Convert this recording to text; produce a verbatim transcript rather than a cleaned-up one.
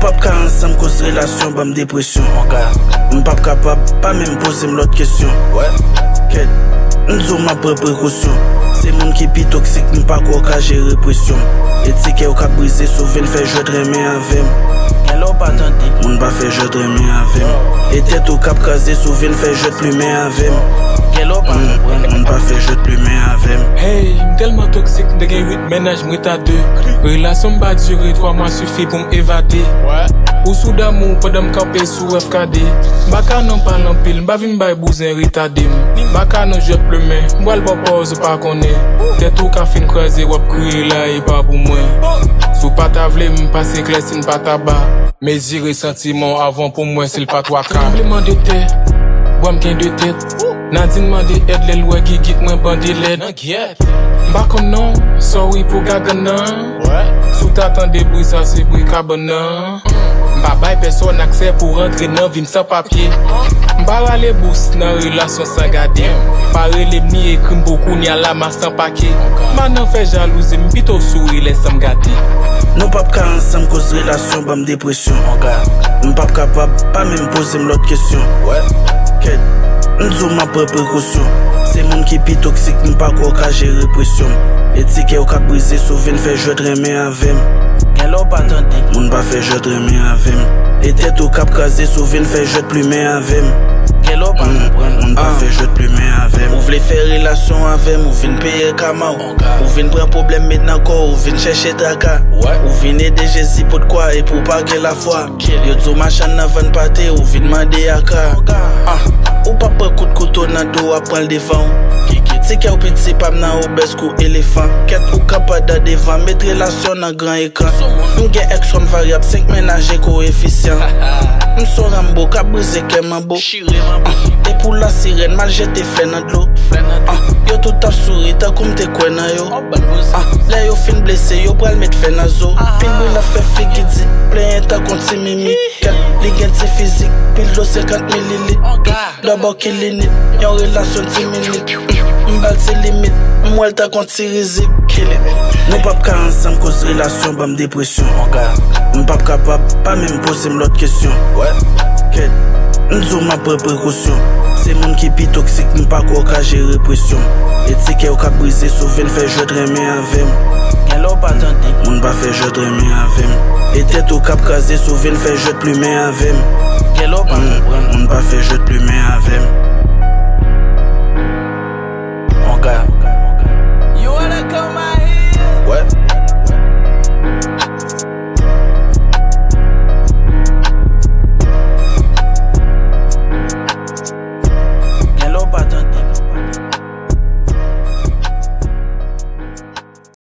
P ap ka ansanm koz relasyon ban m depresyon. M p ap kapab pa menm poze m lòt kesyon. Kèt, m di w m ap pran prekosyon. Se moun ki pi toksik, m pa kwè w ka jere presyon m. E ti kè w k ap brize si w vin fè jwèt renmen avè m. Gen lè w pa tande. Moun pa fè jwèt renmen avè m. E tèt ou k ap kraze si w vin fè jwèt plimen avè m. Gen lè w pa konprann. Moun pa fè jwèt plimen avè m. Hey, m tèlman toksik, m te gen uit mennaj, m ret a de. Relasyon m pa dire twa mwa, sifi pou m evade. Ou sou damou pandan m kanpe sou F K D. M pa ka non pale anpil, m pa vin bay bouzen retade m. M pa ka non jwèt plimen, m pral ba w pòz ou pa konnen. Tèt ou ka fin kraze, w ap kriye la, e pa pou mwen. Si w pa ta vle m pase klè, si n pa ta ba. Mezire santiman w avan pou mwen, se l pa twa ka. Tranbleman de tè, bwa m gen de tèt. Nadine mande èd lè l wè gigit mwen bande lèd. M pa konn non, sorry pou gagann nan. Si w ta tande bri sa, se bri kabann nan. M pa bay pèsòn aksè pou rantre nan vi m san papye. M pa rale bous nan relasyon san gade m. Pa rele m ni ekri m pou kounye a la m a san pake. M pa nan fè jalouzi, m pito souri lè san m gate. Nou p ap ka ansanm koz relasyon ban m depresyon. M p ap kapab pa menm poze m lòt kesyon. Kèt, m di w m ap pran prekosyon. Se moun ki pi toksik, m pa kwè w ka jere presyon m. E ti kè w k ap brize si w vin fè jwèt renmen avè m. Gen lè w pa tande. Moun pa fè jwèt renmen avè m. E tèt ou k ap kraze si w vin fè jwèt plimen avè m. Gen lè w pa konprann. Moun pa fè jwèt plimen avè m. Ou vle fè relasyon avè m, ou vin peye kama w. Ou vin pran pwoblèm met nan kò w, ou vin chèche traka. Ou vin ede Jezi potkwa epi w pa gen lafwa. Yo di w machann nan vann pate, ou vin mande aka. Ah, ou p ap pran kout kouto nan do w, ap pran l devan w. Ti kè w piti, pa m nan obèz kou elefan. Kèt ou k ap andan devan, met relasyon nan gran ekran. M gen èks kòm varyab, senk mennaj e koefisyan. M son Rambo, k ap brize kè manbo. Ah, e pou la sirèn, m al jete flè nan dlo. Ah, yo tout ap souri, tankou m te kwè nan yo. Ah, lè yo fin blese, yo pral met fè nan zo. Pil bri l ap fè figi di, plenyen tankou ti mimi. Kèt, li gen ti fizik, pil dlo senkant mililit. Dabò ki linit, yon relasyon di minit. M ba l ti limit, m wè l tankou ti rizib. Kill it. Nou p ap ka ansanm koz relasyon ban m depresyon. M p ap kapab pa menm poze m lòt kesyon. Kèt, m di w m ap pran prekosyon. Se moun ki pi toksik, m pa kwè w ka jere presyon m. E ti kè w k ap brize si w vin fè jwèt renmen avè m. Gen lè w pa tande. Moun pa fè jwèt renmen avè m. E tèt ou k ap kraze si w vin fè jwèt plimen avè m. Gen lè w pa konprann. Moun pa fè jwèt plimen avè m.